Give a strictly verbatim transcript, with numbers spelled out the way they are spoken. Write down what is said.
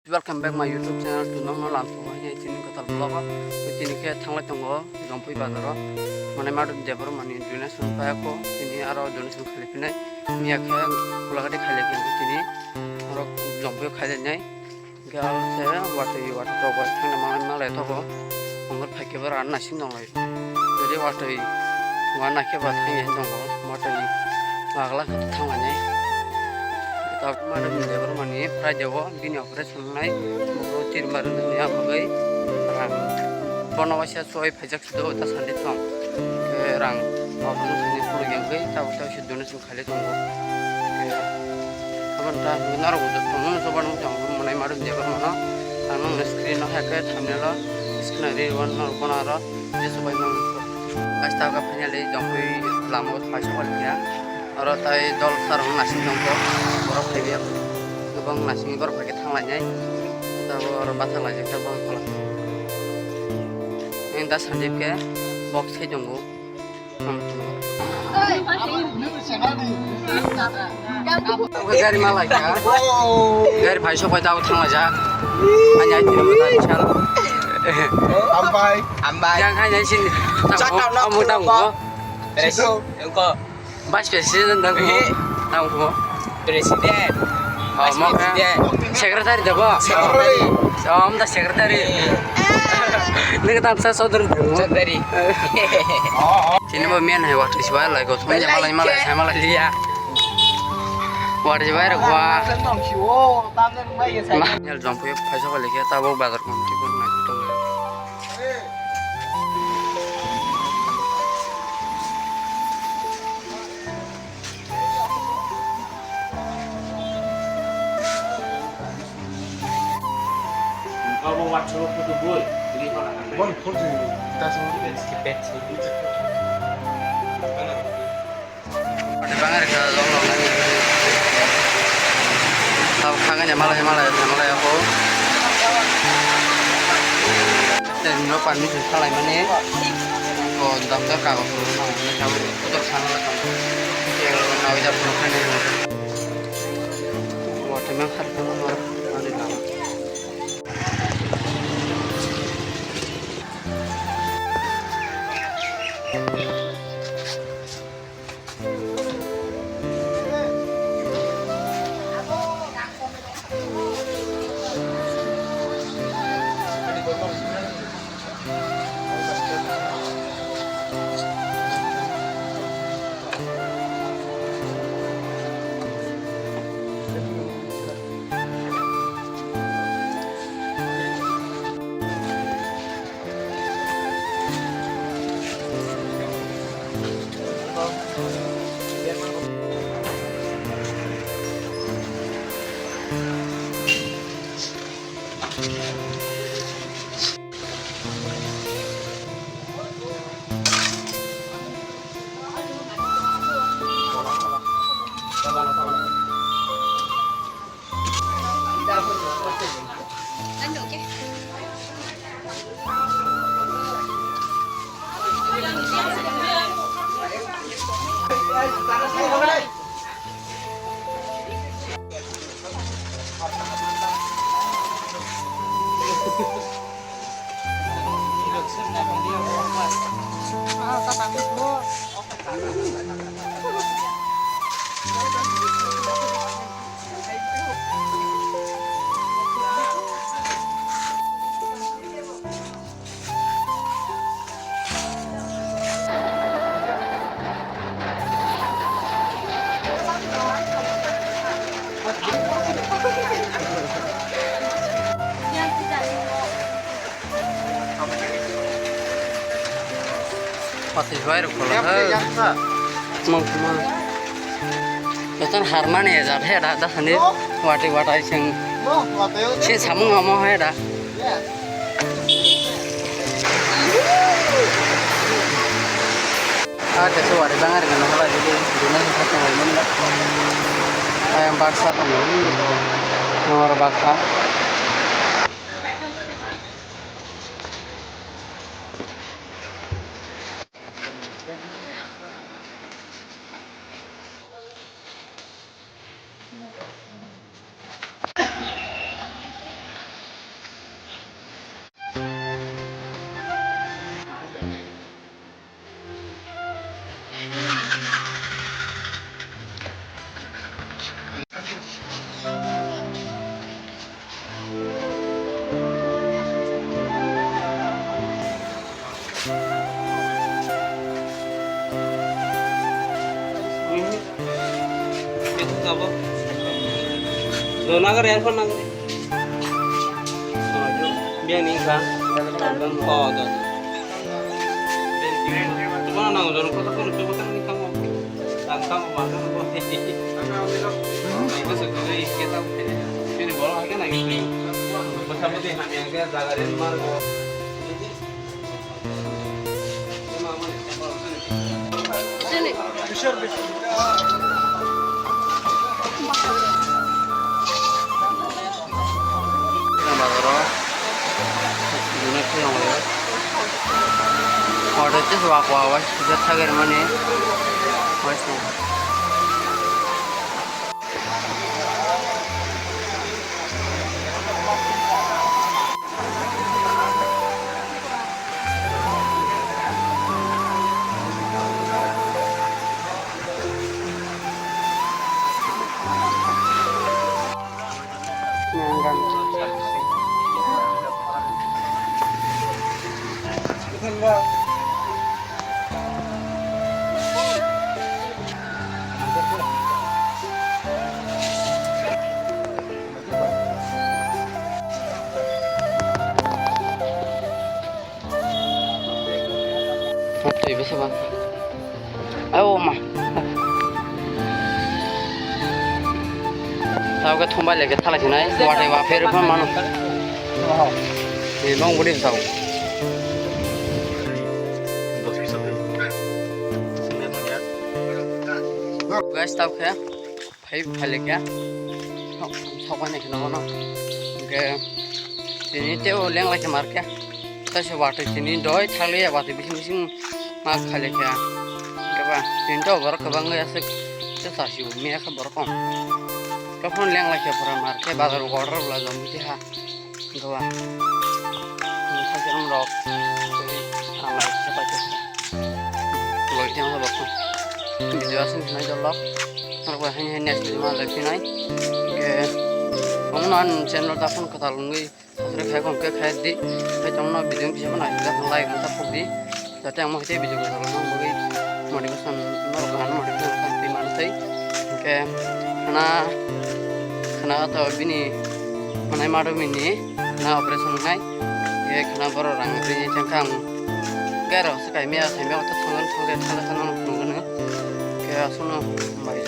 Welcome back my YouTube channel. Twi nokno lamsongo hwnwi tini kwtal vlog o. Tini khe thanglai tongo Jompui bazar o. Mane Madhu Debbarma ni donation paiya kho. Tini aro donation khailai phinai. Miya khe Khulagati khailai phinai tini. Aro Jompui o khailai nai. Hwnkhe aro se watwi watwi rok bai thangna manai malai tongo. Hwnkhe phaikhe bo rang naising tonglai. Jadi watwi wana khe ba thangya tongo. Watwi magla khe thangmani. Tabuk Madhu Debbarma ni Friday o bini operation wngnai. Bo tir marwk nani bagwi rang. Bono waisa choi phaijak sudo ta sandi thong. Khe rang abono sini pulugya wngwi tabuk tabuk se donation khailai tongo. Khe aboni ta hwnwi norok bo tongmani soba nung tong manai Madhu Debbarma no. Ang nokni screen o hai khe thumbnail o screen ri wan norok bono aro je sobai nung. Guys, tabuk finally Jompui lama o thai soba liya. Oro tai dol sarong nasing tongkho. Borok phaibai. Gubang nasing borok phai khe thanglainai. Tabuk oro bathang laijak tabuk. Ang da sanjib khe box khai tongo. Gari malai kha. Gari phai sok phai tabuk thanglaijak. Ani ai tini mata chal. Hambai. Hambai. Yang hai nai sin. Chakao no. Amu tang ko. President. Vice president dang ko. Eh. Tang ko. President. Oh, vice president. Secretary debo. Secretary. Oh, am da secretary. Eh. Nang ta sa sodri debo. Sodri. Sini bo men hai waktu siwa lai ko. Thum ya malai malai hai malai liya. Waktu siwa ra kwa. Nel Jompui phaisa ko leke tabo bazar kom ti ko nai to. Bon, photo, tas mo. Kipet. Ate bang rwkha long long nani. Tabuk thangani malai malai malai ako. Tei no permission khalai mani. O doctor kagoj rok nang mani tabuk doctor sana la tong. Tei nawi da phone khainai. Watermelon kharkha no mari lama. Pati bai rok pala ha. Mong mong. Joton harmani ya jat he da da hani. Wati watai sing. Sing samung amo he da. Ah, kaisa wari bang ari gana hala jodi dina sa sa wari mani. Ayam baksa tong. Nomor baksa. Nagari, ang kon nagari. Biang ni ka. Oh, do. Cuma nang jon ko ko ko ko ni kamu. Tang kamu makan ko. Ini bolong aja lagi. Bersama dia kami yang ke nagari mar. Order tes wak wak wak sisa thagar mani. Twi bwsa ba. Ai o ma. Tao khe thumbai leke thalai sinai. Watai wa pher pha mano. Ni bang budi tao. Guys, tao khe. Phai phai le kya? Sok bai nai kheno bono. Hingke tini teo leng lai khe mar khe. Tai se watwi tini doi thang le ya watwi bising bising ma khai le kya. Hingke ba tini to borok kwbang ya se se sa si me kha borok kom. Tokon leng lai khe pura mar khe bazar order bla jom ti ha. Goa. Ni thajak rok. Ang lai se pai khe. Loi jang ba ko. Video asing nai jolok. Norok bai haini haini next video ma lai phinai. Ke, omo no an channel ta phone kwtal wngwi subscribe khai kong khe khai di. Khai tongno video kisa phano like wngkha phok di. Jate ang mo hai video kwtal wngna bagwi motivation norok ang motivation kha twi mano tei. Ke khana, khana to bini manai madu mini khana operation wngnai. Ke khana borok rang ri tengkha ang. Garo se kaimia saimia khe thangjan thangjan thangjan thangjan phunukgwno. Ke aswkno bai.